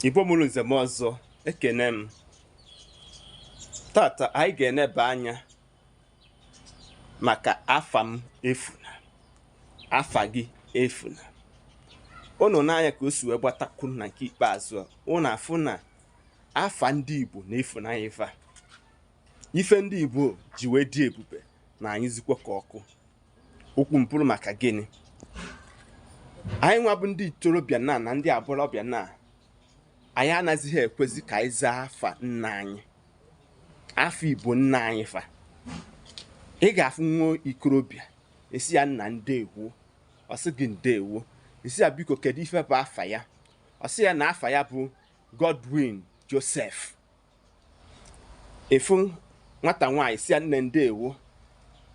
Igbo mụrụ nze m ọzọ, ekene m. Tata anyị ga-eneba anya maka afa m efuna, afa gị efuna. Unu n'anya ka o si wee gbatakwu na nke ikpeazụ a, unu afụ na afa ndị Igbo na-efuna ife a. Ife ndị Igbo ji wee dị ebube na anyị zikwa ka ọkụ. Okwu mpụrụ maka gịnị? Anyị nwa bụ ndị ntorobịa na ndị agbọghọbịa na anyị anaghịzị ekwezi ka anyị zaa afa nna anyị, afa Igbo nna anyị fa. Ị ga-afụ nwa ikorobịa esi ya nna ndeewo, ọ sị gị ndeewo. Esi ya biko kedu ife bụ afa ya, ọ sị ya na afa ya bụ Godwin Joseph. Efu nwata nwaanyị si ya nne ndeewo,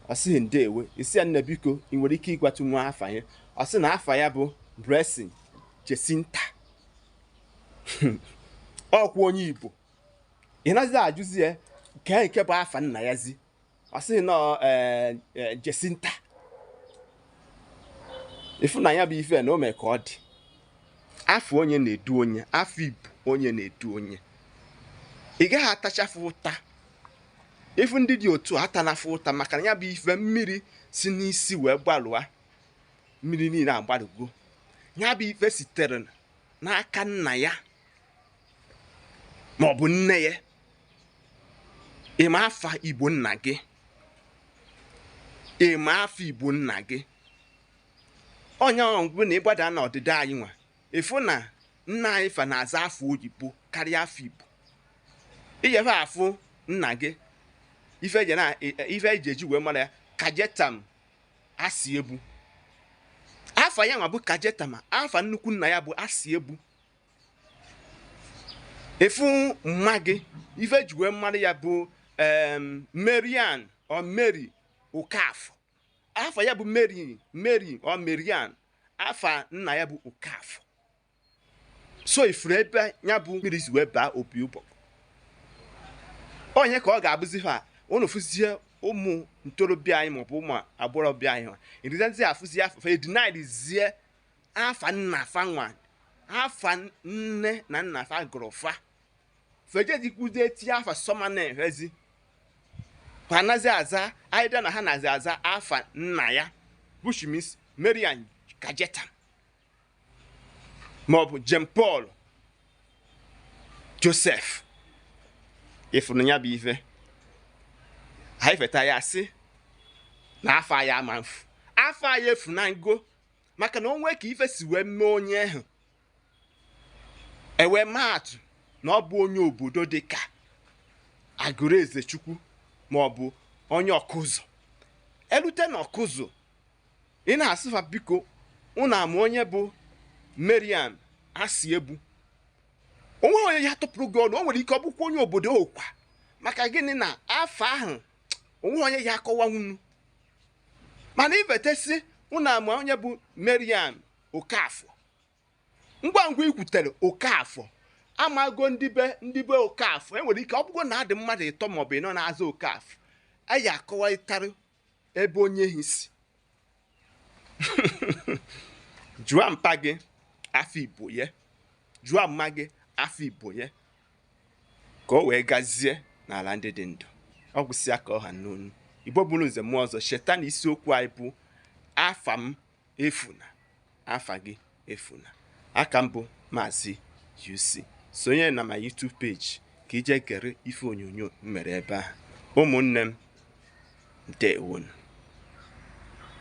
ọ sịghị ndeewo. Esi ya nne biko ị nwere ike ịgwatụ nwa afa ya, ọ sị na afa ya bụ Blessing Jesinta. Ọkwa onye Igbo. Ị naghịzi ajụzi ya nke bụ afa nna ya zi, ọ sịghị nọ Jesinta. Ịfụnanya bụ ife na o mee ka ọ dị. Afọ onye na-edu onye, afọ Igbo onye na-edu onye. Ị gaghị atachafụ ụta. Ifu ndị dị otu atanafụ ụta maka na ya bụ ife mmiri si n'isi wee gbalụa, mmiri niile agbalụgo. Ya bụ ife sitere n'aka nna ya ma ọ bụ nne ya. Ịma afa Igbo nna gị, ịma afa Igbo nna gị. Onye ọgwụ na ịgbada na ọdịda anyị nwa, ịfụ na nna anyị fa na-aza afọ oyibo karịa afọ Igbo. Ijefe afụ nna gị ife eji eji wee mara ya, Kajetam asị ebu. Afa ya nwa bụ Kajetam, afa nnukwu nna ya bụ asị ebu. Ịfụ mma gị ife eji wee mara ya bụ Marian or Mary Okafọ. Afa ya bụ Mary or Marian, afa nna ya bụ Okafọ. So ifuru ebe ya bụ mmiri si wee baa opi ụbọ. Onye ka ọ ga-abụzi ha unu fụzie ụmụ ntorobịa anyị maọbụ ụmụ agbọghọbịa anyị ha erizazi afụzi afa edinalizie afa nna fa nwa, afa nne na nna fa gụrụ fa fejejikwuzie tinye afa sọmanehezi ha anazi aza aịda na ha nazi aza afa nna ya, which means Marian Kajetan maọbụ Jean Paul Joseph. Ịfụrụ ya bụ ife ha ifeta ya sị na afa ya ama mfu, afa ya efu na ngo maka na onwe ka ife si wee mee onye ahụ ewe maatụ na ọ bụ onye obodo dị ka Agụrụezechukwu maọbụ onye Ọkụzụ. Elute na Ọkụzụ, ị na-asịfa biko unu ama onye bụ Mariam asị ebu. Onwe onye ya tụpụrụ gị ọnụ, o nwere ike ọ bụkwa onye obodo okwa maka gịnị na afa ahụ onwe onye ya akọwanwunu. Mana ivetesi unu ama onye bụ Mariam Okafọ, ngwa ngwa ikwutere Okafọ amago ndị be Okafọ. Enwere ike ọ bụgo na adị mmadụ ịtọ maọbụ ịnọ na-aza Okafọ, anyị akọwarịtarị ebe onye hi si. Jụọ mpa gị afọ Igbo ya, jụọ mma gị afọ Igbo ya, ka o wee gazie n'ala ndị dị ndụ. Ọ gwụsịa ka ọha n'onu. Igbo bụrụ nze mmụọ ọzọ, cheta na isiokwu anyị bụ afa m efuna, afa gị efuna. Aka mbụ Maazị UC. Sonye na my YouTube page ka ije gere ife onyonyo m mere ebe ahụ. Ụmụnne m, ndewonu.